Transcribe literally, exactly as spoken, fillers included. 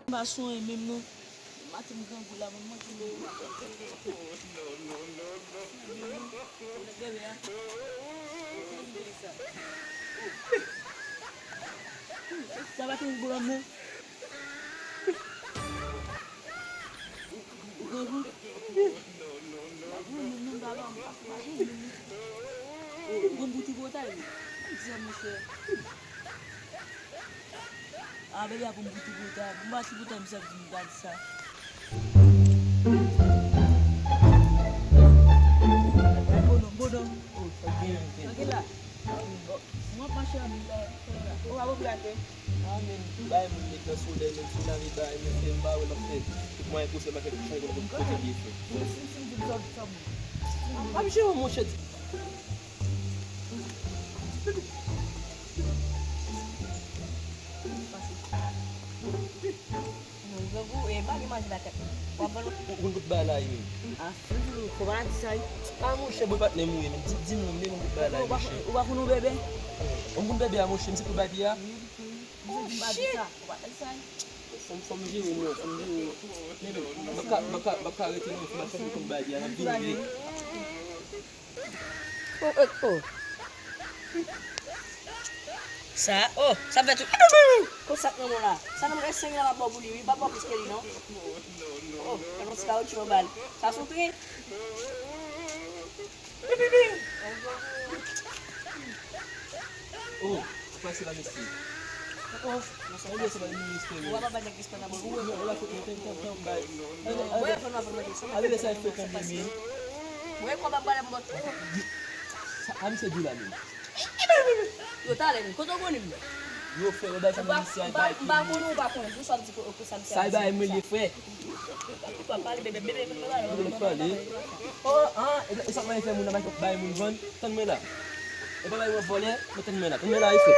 M pa sonje menm non. Maten m grangou la, mwen manje menm. Sa pa te yon gwo lòm non. Ou grangou? Ou konn pou tripotay wi. Di sa monchè. Ah, bebe a pou m pou tripotay. M pa tripotay, misye ap di m gad sa. Bodon, bodon. Oh, sa gen, gen. Tranquille la. Mwen ap mache anpil la. Ou pa pou plake. Ah, men, bay moun met nan solèy, men ti lari bay, men fè m pa wè l ap fè tout mwayen posib ak kouchon konn kote l ye fè. M ap jere w, monchè. Grangou, e pa gen manje nan tèt. W ap vann. Ou konn kote bay la ye menm. Ah, fò pa di sa wi. Ah, monchè, bòy patnè m ou ye, men di, di m non, men konn kote bay la ye, monchè. Ou pa konn yon bebe? Ou konn bebe a, monchè, m se pou bay pi a. Misye di m pa di sa. Ou pa di sa wi. Fò m, fò m jere w non, fò m jere w. Men, men, m pa ka, m pa ka, m pa ka rete non, fò m al chèche konn bay pi a, m ap vini wi. Oh, oh, oh. Sa, oh, sa fè tout. Konsa k nan mwen la. Sa nan mwen, e senk la m ap ba w pou li, wi. M p ap ba w plis ke li, non. Oh, nan yon ti kawotchou anba l. Sa se yon tren. Oh, pase la, mesye. Oh, oh, mesye, se pa yon respè, men. Ou pa bay nèg respè nan bò. Ou wè, ou la foto, tann, tann, tann, bay. Ou wè, fò nou ap mande sa. Ale, sa fè tann, men. Ou wè, kòb ap pale m bòt. Sa, a, misye di la, men. Yo, talè, men. Kote w konnen m? Yo, fè, yo bay sa, men, misye, bay. M pa konnen, ou pa konnen. Sou sa m di ko, ko sa misye ap di. Sa bay mwen li, frè. Ou pa pale, bebe, bebe, bebe, bebe. Ou pa pale. Oh, ah, e, e sa mwen fè moun nan bay moun vann. Tann mwen la. E pa bay mwen vòlè, men tann mwen la. Tann mwen la, e frè.